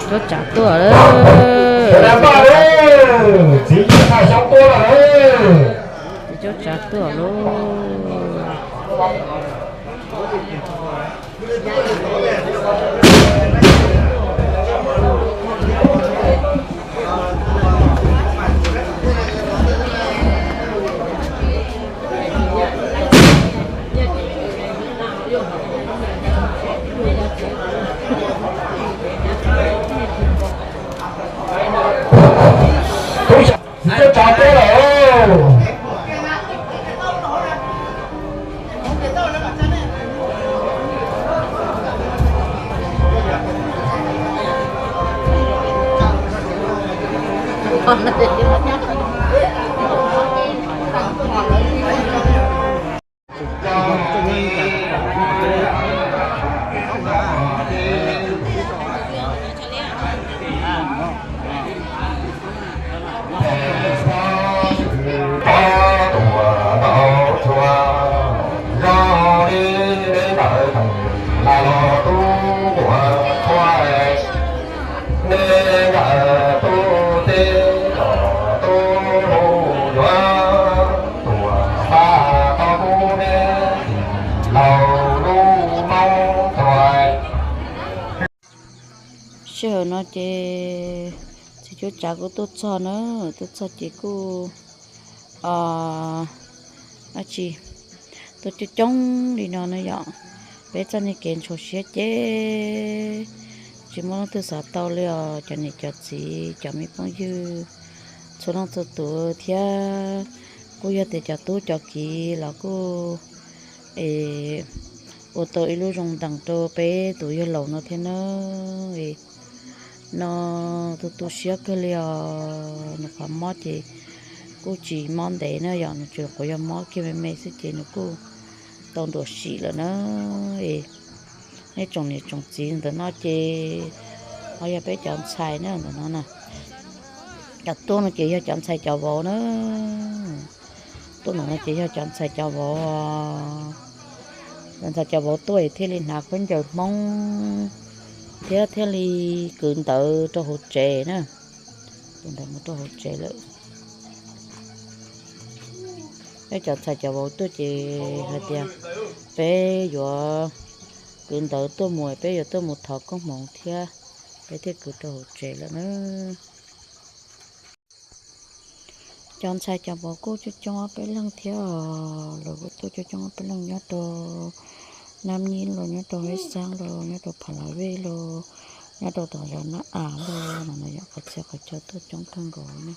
Cov tsav tuaj lawm. Txiv tsis tau xyov tuaj lawm. Cov tsav tuaj lawm. Txiv tsav tuaj lawm. Sij hawm no ces txiv cuab tsav kuj tuaj txog na, tuaj txog ces kuj dab tsi tuaj coob coob li no na yom. Peb txoj niag kev ntshua siab ces tsis muaj leej twg xav tau li os, cov niam cov txiv cov me phooj ywg txhua leej txhua tus thiab kuj yog tias cov tub cov kiv los kuj ua tau ib lub zoo ntees rau peb tus yawg laus no thiab na. No tu tu siab kawg li os, nws qhov mob ces kuj tsis mob ntev na yom, nws tsuas quav yog mob kiag me me xwb ces nws kuj tau nruam sim lawm na. Nej tsoom niam tsoom txiv, ntawm no ces ho yog peb cov ntxhais na, ntawm no na. Cov tuaj no ces yog cov ntxhais cov vauv na. Tuaj ntawm no ces yog cov ntxhais cov vauv, cov ntxhais cov vauv tuaj thiaj li hnav khaub ncaws Hmoob thiab thiaj li kwv ntawv rau hauv tsev na. Kwv ntawv mus rau hauv tsev lawm. Peb cov ntxhais cov vauv tuaj ces hais tias peb yuav kwv ntawv tuaj mus, peb yuav tuaj mus thov koob hmoov thiab peb thiaj kwv rau hauv tsev lawm na. Cov ntxhais cov vauv kuj coob coob ob peb leeg thiab, lawv kuj tuaj coob coob ob peb leeg nyob rau Nab Nyib los, nyob rau Hab Xab los, nyob rau Pha La Vej los, nyob rau tom zos Nab As los no, yog qhov txhia qhov chaw tuaj coob kawg nkaus na.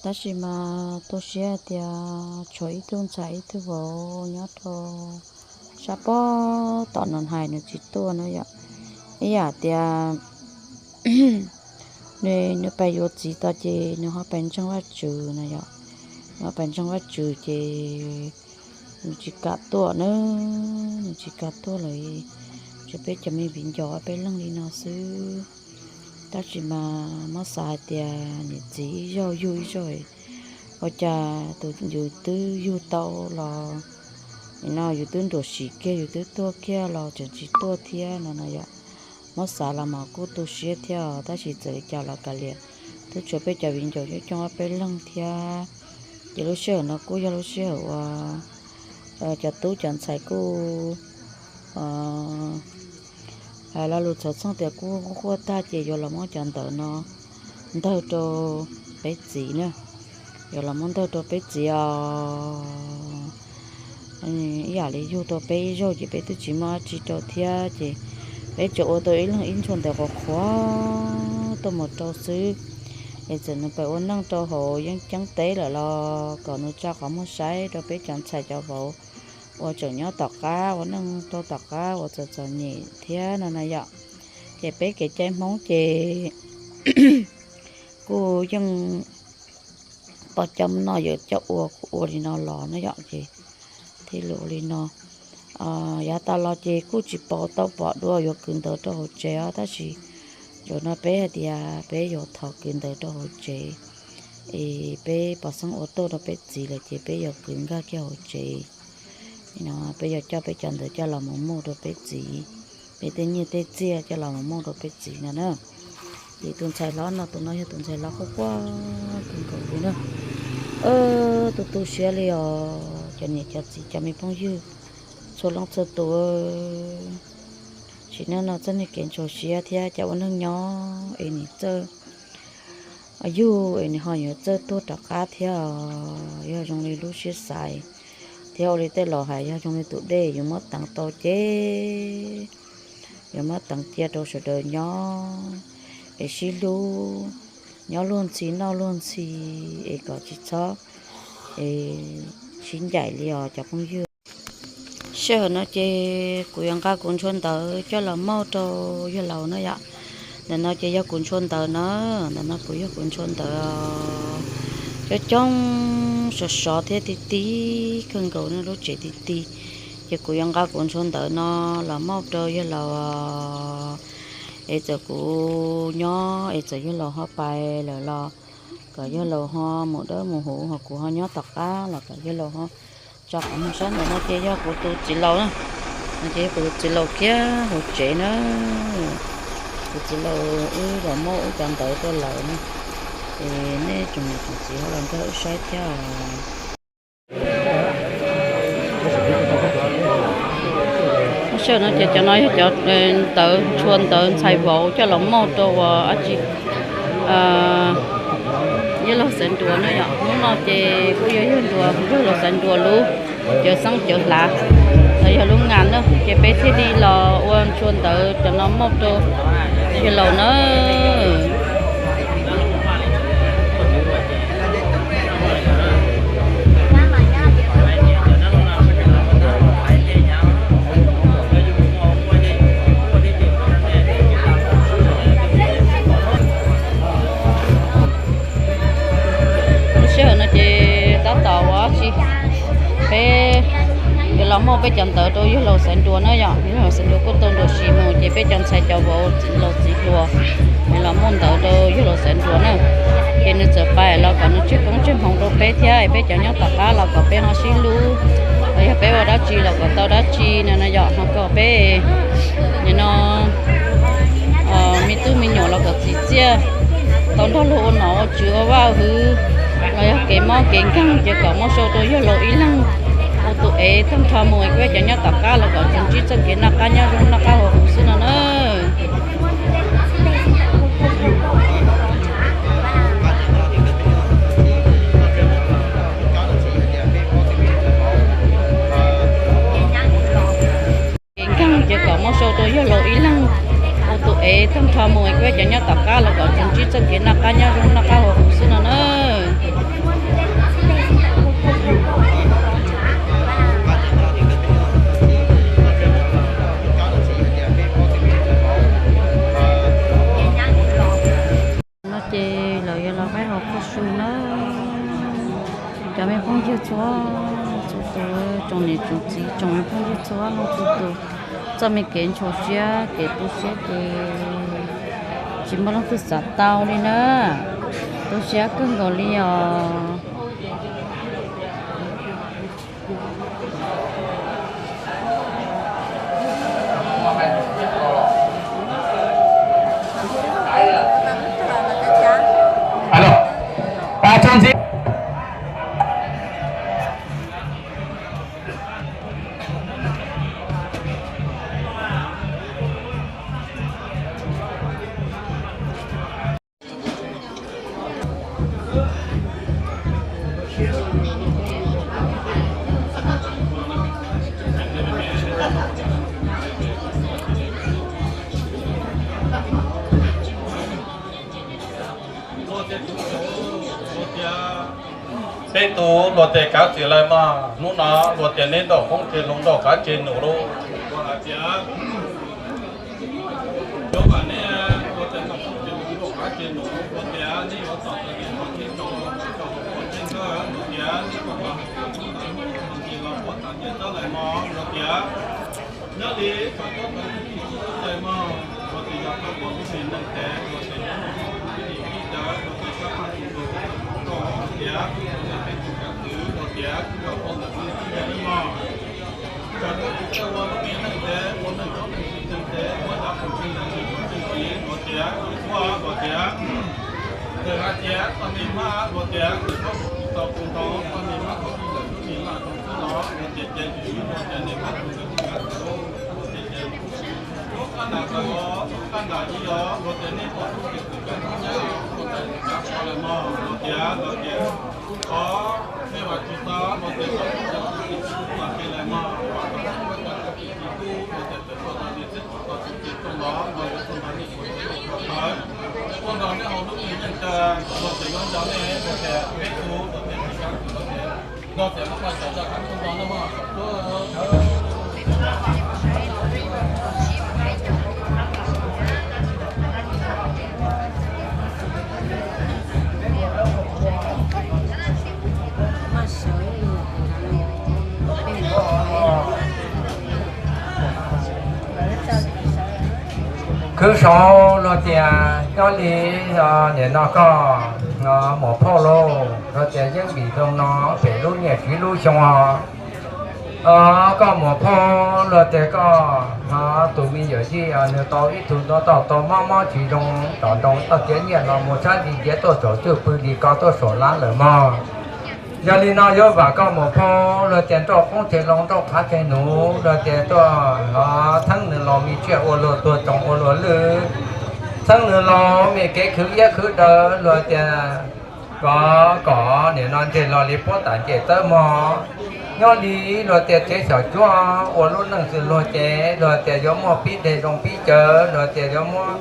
Tab sis mas tu siab hais tias tshuav ib tug ntxhais ib tug vauv nyob rau sab pob tom no hais nws tsis tuaj na yom. Ib yam tias nws pais yuav txiv tas ces nws ho pais ntseeg Vajtswv na yom. Nws ho pais ntseeg Vajtswv ces nws tsis kam tuaj na, nws tsis kam tuaj lawm. Tshuav peb cov me viv ncaus ob peb leeg li no xwb. Tab sis mas muab xav hais tias niam txiv ib zaug yug ib zaug, ua cas tus yus twb yug tau los, nim no yus twb nruam sim kiag yus twb tuag kiag los tseem tsis tuaj thiab no no yom. Muab xav los mas kuj tu siab thiab os, tab sis txawm li cas los kav liam, twb tshuav peb cov viv ncaus coob coob ob peb leeg thiab. Ces lub sij hawm no kuj yog lub sij hawm uas cov tub cov ntxhais kuj hais lo lus txhawv txheej tias kuj quaj tag ces yuav los muab cov ntawv no ntawg rau peb txiv na. Yuav los muab ntawg rau peb txiv os. Ib yam li yug tau peb ib zaug ces peb twb tsis muaj dab tsi rau thiab ces peb tsuas ua tau ib leeg ib ntshua ntawv qhuav qhuav tuaj mus rau xwb. Es txawm nws pais ua neej rau hauv yeeb ceeb teb lawm los kom nws tsa qhov muag saib rau peb cov ntxhais cov vauv uas tseem nyob tom qab ua neej rau tom qab uas txom txom nyem thiab no na yom. Ces peb kev cai Hmoob ces kuj yeej pom cov no yuav coj ua kuj ua li no los na yom, ces thiaj li ua li no. Yav tas los ces kuj tsis pom tau pom dua yuav kwv ntawv rau hauv tsev os, tab sis zaum no peb hais tias peb yuav thov kwv ntawv rau hauv tsev, es peb pov xeeb ua tuaj rau peb txiv lawm ces peb yuav kwv nkag kiag hauv tsev. Peb yuav coj peb cov ntawd coj los mus muag rau peb txiv, peb tej nyiaj tej txiaj coj los mus muag rau peb txiv no na. Ces tus ntxhais hlob no, tus no yog tus ntxhais hlob quaj quaj kawg nkaus li na. Tu tu siab li os cov niam cov txiv cov me phooj ywg txhua leej txhua tus. Sim neej no txoj niag kev ntxhov siab thiab cov ua neej nyob es nim txawj yug es nim ho yuav txawj tuag rov qab thiab os. Yog zoo li lub siab xaiv thiab ua li tej laus hais, yog zoo li tus dej yuav muab teev tau ces yuav muab teev cia rau sawv daws nyob es sib hlub, nyob luag ntxhi noj luag ntxhi es kom tsis txhob es sib ncaim li os cov phooj ywg. Sij hawm no ces kuv yuav nqa kuv ntshua ntawv coj los muag rau yawg laus na yom. Ntawm no ces yog kuv ntshua ntawv na, ntawm no kuv yog kuv ntshua ntawv coob coob sov sov thiab ti ti kawg nkaus na, lub tsev ti ti. Ces kuv yuav nqa kuv ntshua ntawv no los muag rau yawg laus es txawm kuv nyob es txawm yawg laus ho pais lawm los kom yawg laus ho mus dawb mus huv, ho kuv ho nyob tom qab los kom yawg laus ho tso qhov muag. Sab ntawm no ces yog kuv tus txiv laus na, no ces yog kuv tus txiv laus kiag hauv tsev na. Kuv txiv laus wb los muab wb cov ntawv rau lawm na, es nej tsoom niam tsoom txiv ho los nrog wb saib thiab os. Sij hawm no ces cov no yog cov ntawv ntshua ntawv ntxhais vauv coj los muag rau ua dab tsi, yawg laus Xaiv Nruas na yom. Hnub no ces kuj yog yawg Nruas, yawg laus Xaiv Nruas lub cawv xeeb cawv hlav los yog lub nga na, ces peb thiaj li los ua ntshua ntawv cov no muag rau yawg laus na. Lub sij hawm no ces tab tom ua dab tsi, peb yuav los muag peb cov ntawv rau yawg laus Xaiv Nruas na yom. Yawg laus Xaiv Nruas kuj tau nruam sim mus ces peb cov ntxhais cov vauv txiv laus txiv hluas yuav los muab ntawv rau yawg laus Xaiv Nruas na. Ces nws txawm pais los kom nws tseg koob tseg hmoov rau peb thiab, peb cov nyob tom qab los kom peb ho sib hlub, los yog peb ua dab tsi los kom tau dab tsi no no yom, ho kom peb nim no me tub me nyuam los kom txiv txiaj, tau nrog luag ua nom ua tswv ua vaj ua hwv, los yog kev mob kev nkeeg ces kom muab sau rau yawg laus ib leeg ua tus ev tag nrho mus, peb cov nyob tom qab los kom tsuas ntsib txoj kev noj qab nyob zoo noj qab haus huv xwb no na. Kev nkeeg ces kom muab sau rau yawg laus ib leeg ua tus ev tag nrho mus, peb cov nyob tom qab los kom tsuas ntsib txoj kev noj qab nyob zoo noj qab haus huv xwb no na. No ces lawv yuav los peb haus koj su na. Cov me phooj ywg txhua txhua tus, tsoom niam tsoom txiv, tsoom me phooj ywg txhua leej txhua tus, txoj me kev ntshua siab kev tu siab ces tsis muaj leej twg xav tau li na. Tu siab kawg nkaus li os. Peb tus luag tes kav txim lawm mas hnub no luag tias neb ntaus qoob tseg loo ntaus qab tseg num lauj. Cov vam nej luag tias ntaus qoob tseg loo ntaus qab tseg num luag tias nej yuav txom txom nyem qhov thib rau tsis tau qhov tseg nkawd luag tias nej txom txom nyem los ua txom nyem txoj lawm mog luag tias nyob li txom txom nyem txoj lawm mog luag tias yog tau pom lub tsev neeg tes luag tias nyob mus txog tus tib neeg ib daws luag tias sab paj tus luag tias peb tus kav txim luag tias kuj yog pom ntawm lub tsev neeg mog. Ua lub me neej tes, ua neej txhob neej tsis txeeg tes, muab dav pus tsheej yam tsis pus tsheej tsis, luag tias kuv tuag luag tias, txawm hais tias txoj me hmab luag tias txawm muab kuv tsis tau kuv nto, txoj me hmab thaum twg lawm lub me hmab thaum twg los luag tias ces tsis luag tias niam hmab thaum twg tsis luag tias ces lub qab nram tawm los lub qab nram ib los luag tias nej pom lub tsev kwv cov tub nyab luag tias tsis kav qhov lawm mog, luag tias luag tias qhov nej vam tsis tau luag tias tau lub tsev kwv tsis tub mam kev lawm mog, vam tau lub tsev kwv tsis tub luag tias tawm tuaj tau niam txiv txhua tus txhua tus los luag yuav tuaj nrog nej ua txuj ua tawv, tuaj nrog nej haus lub me neej tsa, luag tias yuav nrog nej luag tias peb tug luag tias tsis kav kwm luag tias nrog tias lub qhov cov cov khab tuaj nrog nej mog. Khwv saud luag tias nyob li, nim no koj muam phauj lauj, luag tias yeeb vim zoo no pem lub niaj tsiv lub xyoo os. Koj muam phauj, luag tias koj tus me yawm yij nws tau ib tug nto tau tau mob mob tsis zoo, tom nroo toj tiav nyiaj los mus sab li ntiav tuaj saum cuj pw li ko tuaj saum lab lawm mog. Yog li no yuav vam koj muam phauj, luag tias nrauj qoob tseg loo nrauj qhav tseg nuv, luag tias tuaj theeb nws laus me tsiaj ua luag tuag tsoos ua luag lwj, theeb nws laus me kev khwv iab khwv daw, luag tias kov kom nim no ntseg los li puab tam ncej txawb mog. Nyob li luag tias tsev xyom cuab ua lub neej xws luag ces luag tias yuav muaj pib deg zoo pib cawv, luag tias yuav muab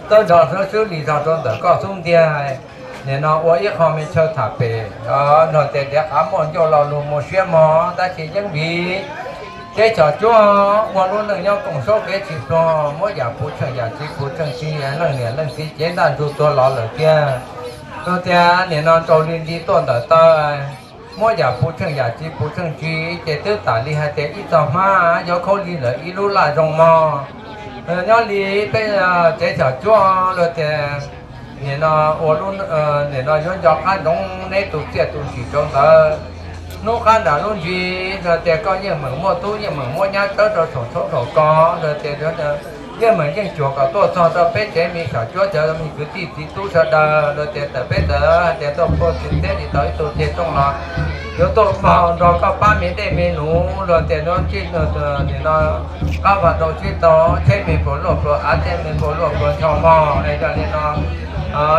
txawb zog xwb xwb li zog rau ntawm koj xub ntiag. Nim no ua ib qho me chaw tham pem, luag tias tiav qav muaj ncauj lo lug mus siab mog, tab sis yeeb vim tsev xyom cuab ua lub neej nyob koom saub kev tsis pluag, muab yam puv tsheej yam tsis puv tsheej tsis, leej niam leej txiv cev ntaj ntsug tuag los lawm tiag. Luag tias nim no nraus li nti tuaj ntawm taw, muab yam puv tsheej yam tsis puv tsheej tsis, ces twb tam li hais tias ib txog hmab yuav khaub lig lawm ib lub laj zoo mog. Nyob li peb tsev xyom cuab luag tias nim no ua lub, nim no yuav nco qab ntsoov neb tus txiaj tus ntsig rau ntawd. Hnub qab nram lub ntsis luag tias koj yeej meem muaj tub yeej meem muab nyab tsawb rau saum tshoob saum kos, luag tias yeej meem yeej cuag kom tuaj txog rau peb tsev me xyom cuab cov me kwv tij txiv tub sawv daws, luag tias tawm peb txawm hais tias tuaj puag txhim teb li tau ib tug txiag rooj los yuav tuaj pab nrog koj pab me dej me num, luag tias nim no qab vaj rau tsib taug, tsheb me pluas luaj pluas av, tsheb me pluas luaj pluas ncho mog. Es yog li no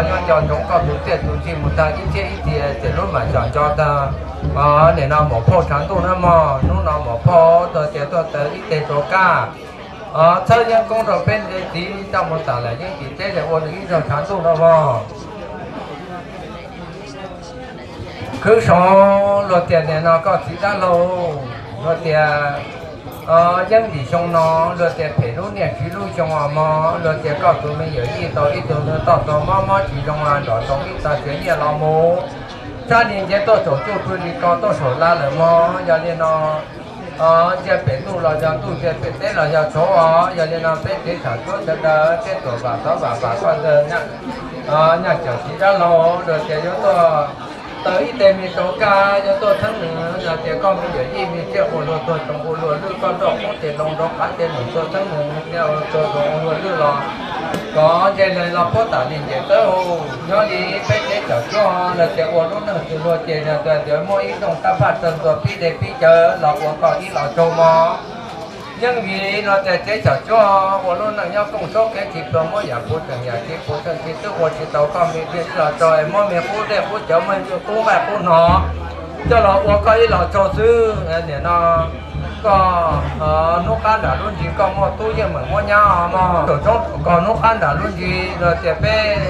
yuav nco ntsoov koj tus txiaj tus ntsig mus tag ib txhiab ib txhis, txiam lub mam xyom nco tag. Nim no muam phauj tshav ntuj na mog, hnub no muam phauj tuaj tias tuaj taw ib teg tsuas kaj, txhawb yeeb koob rau peb txiv coj mus tam lawm yeeb tim teb es ua nws ib zaug tshav ntuj no mog. Khwv saud luag tias nim no koj txiv dab laug, luag tias yeeb tim xyoo no, luag tias phem lub niaj tsiv lub xyoo os mog, luag tias koj tus me yawm yij tau ib tug nws toj tau mob mob tsis zoo los nrog tau ib txoj sia nyiaj los mus, sab li ntiav tuaj saum cuj pw li ko tuaj saum lab lawm mog. Yog li no ntsia pem ntuj los yog ntuj, ntsia pem teb los yog tshauv os. Yog li no peb tsev xyom cuab sawv daws peb tuam vam thov vam vam koj ntawd, nyaj cawm txiv dab laug, luag tias yuav tuaj taw ib teg me rau kaj, yuav tuaj theeb nws, yog tias koj me yawm yij me tsiaj ua luag tuag tsoos ua luag lwj, koj nrauj qoob tseg loo nrauj qhav tseg nuv tuaj theeb nws, ua luag tuag tsoos ua luag lwj los kov ntseg los puab tam li ntes tawb hau. Nyob li peb tsev xyom cuab luag tias ua lub neej xws luag ces yog tias muaj ib rooj tab phaj tawg ntua pib dej pib cawv los ua koj ib los tsaug mog. Yeej vim luag tias tsev xyom cuab ua lub neej nyob kooj saub kev tsis pluag, muab yam puv tseem yam tsis puv tseem tsis twb ua tsis tau koj me dej los tsaug, muab me qub dej qub cawv, muab me qub nqaij qub hno coj los ua koj ib los tsaug xwb. Nim no koj hnub qab nram lub ntsis koj muaj tub yeej meem muab nyab mog. Thaum tshoob thaum kos hnub qab nram lub ntsis luag tias peb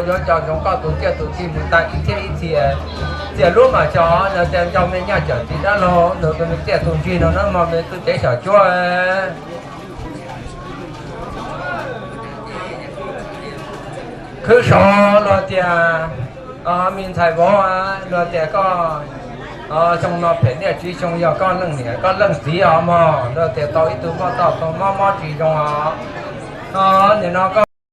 yuav nco ntsoov koj tus txiaj tus ntsig mus tag ib txhiab ib txhis, txiam lub mam xyom, luag tias nco me nyaj cawm txiv dab laug ntawd tus me txiaj tus ntsig no na mog, me tub tsev xyom cuab. Khwv saud luag tias me ntxhais vauv, luag tias koj xyoo no phem niaj tsiv xyoo, yog koj leej niam koj leej txiv os mog, luag tias tau ib tug muaj toj tau mob mob tsis zoo os. Nim no koj